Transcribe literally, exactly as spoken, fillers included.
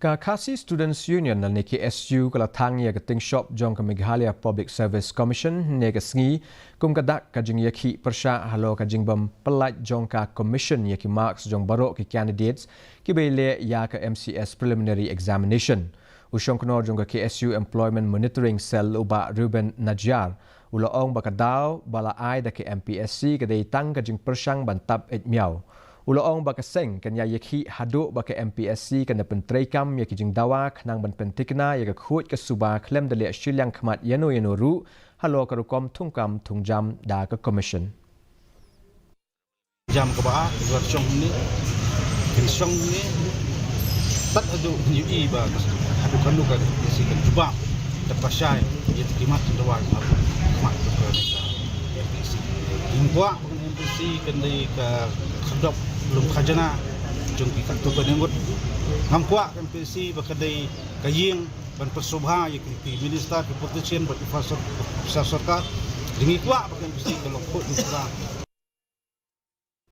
Ka Khasi Students Union lane K S U ka la thang ïa ka tyngshop jong ka Meghalaya Public Service Commission hynne ka sngi kum ka dak ka jingïakhih pyrshah halor ka jingbym pyllait jong ka Commission ïa ki marks jong baroh ki candidates kiba ïaleh ïa ka M C S Preliminary Examination. U shongknor jong ka K S U Employment Monitoring Cell u Bah Reuben Najiar u la ong ba ka daw ba la ai da ka M P S C ka dei tang ka jingpyrshang ban tap eit miaw. U la ong ba ka seng kan ïa ïakhih haduh ba ka M P S C kan da pyntreikam ïa ki jingdawa khnang ban pynthikna ïa ka khuid ka suba khlem da leh shiliang khmat ïano ïano ruh halor ka rukom thungkam thungjam da ka Commission. Jam kaba ar, ïa shong ni, kin shong ni, tat haduh ïohi ba haduh kano ka si kan jubab da pashai ïa ki mat dawa mat ka M P S C. Kin kwah M P S C kan dei ka khadop lum khajana jong ki katto katne ngut. Ngam kwah ka M P S C ba ka dei ka ïing ban pynsubha ïa ki, ki minister, ki politician bad ki officer, officer sorkar. Ngi kwah ba ka M P S C ka long khuid ka suba